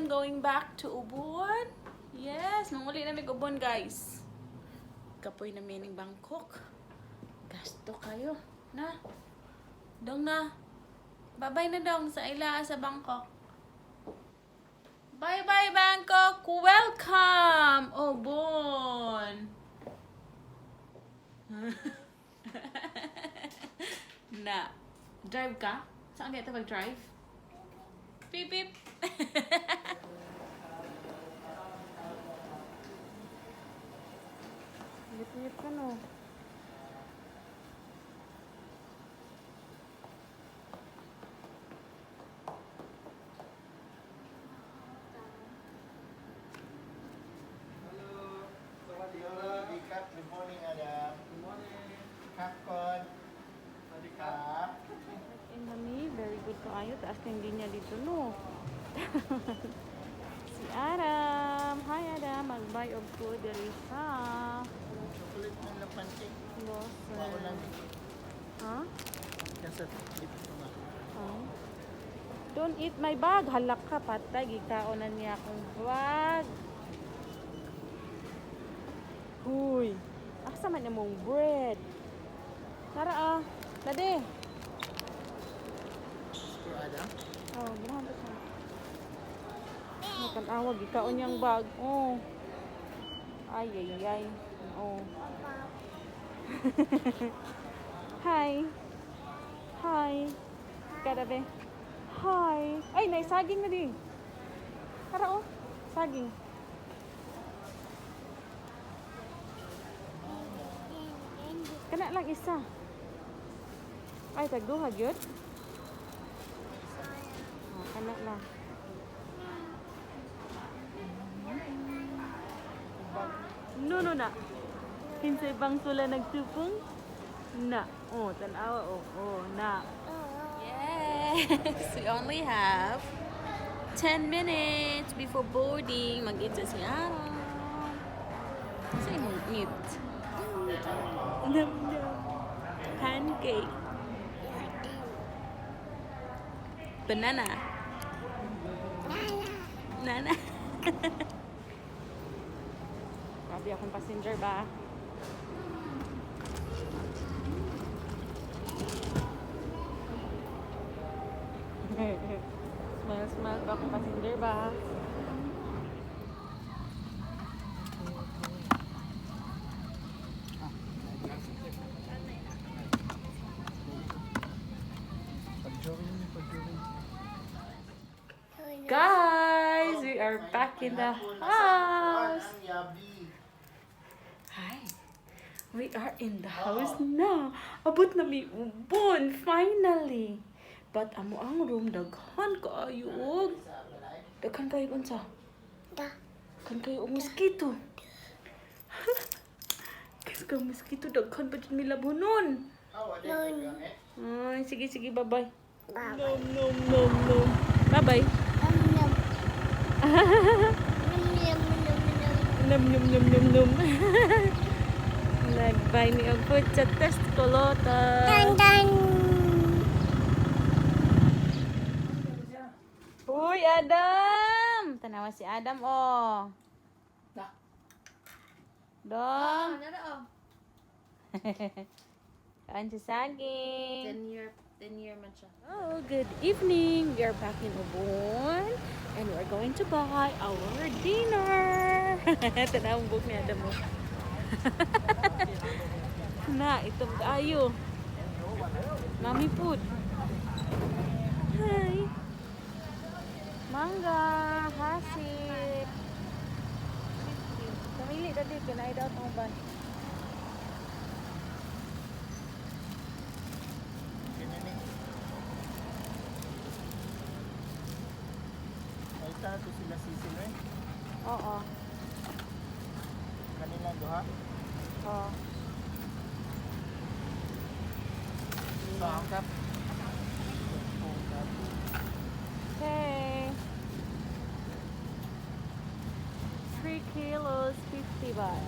Going back to Ubon. Yes, manguli na mig Ubon, guys. Kapoy na mi ning Bangkok. Gasto kaayo. Na. Dong na. Bye-bye na dong sa ila sa Bangkok. Bye-bye, Bangkok! Welcome, Ubon! Na. Drive ka? Saan kaya ito mag-drive? Beep, beep! Ngit-ngit ka, no? Hello. สวัสดีครับ Good morning, Adam. Good morning. ครับก่อน สวัสดี ค ครั รับ บ In mami, very good kaayo. Taas kang linya dito, no? Si Adam. Hi, Adam. Mag-buy og food diri sa Chocolate man lang pancake. Lawson. Wala lang dito. Ha? Kasi dito nga. Oh. Don't eat my bag. Halak ka, patay. Gikaon na niya akong bag. Huy. Asa man imong bread? Tara ah. Dade. For Adam? Oh, ginahan pa siya. Nakanawa, gikaon niyang bag. Oh. Ay, ay, ay. Oh. Hi. Hi. Karabe. Hi. Ay, naisaging na din. Tara oh. Saging. Kana lang isa. Ay, tagduha gyud. Oh, kana lang. No, na. Kinsay bang sula nagtupong? Na. Oh, tanawa. Oh, na. Yes, we only have 10 minutes before boarding. Mag-eat sa si Aaron. Sa imong eat? Num num. Pancake. Banana. Nana. Grabe akong passenger ba? Smile, smile pa akong passenger ba? Pag-drawing niyo, pag-drawing. Guys, we are back in the house. Ang yabi. Hi. We are in the house na. Abot na mi Ubon, finally. But amo ang room daghan kaayo og. Daghan kaayo unsa? Daghan kaayo og mosquito. Kasi ka mosquito daghan pa jud mi labhonon. Ah, wala yung gamit. Ay, sige sige, bye-bye. Nom nom nom nom. Bye-bye. Nom Nom nom nom nom nom. Nag-buy mi og food sa Tesco Lotus. Dan dan. Uy, Adam! Tanawa si Adam, oh. Da. Dong. Ano oh? Kaan si saging. 10 year, 10 year man siya. Oh, good evening. We are back in Ubon and we're going to buy our dinner. Tanaw ang buhok ni Adam mo. Na, itom kaayo. Mami food. Hi. Mangga, hasik. 50. Kamili dali, kinay daw itong ban. Ganyan eh. Ay, to sila sisil eh. Oo. Kanilang duha. Oo. Sa angkap. Okay. 3 kilos, 50 baht.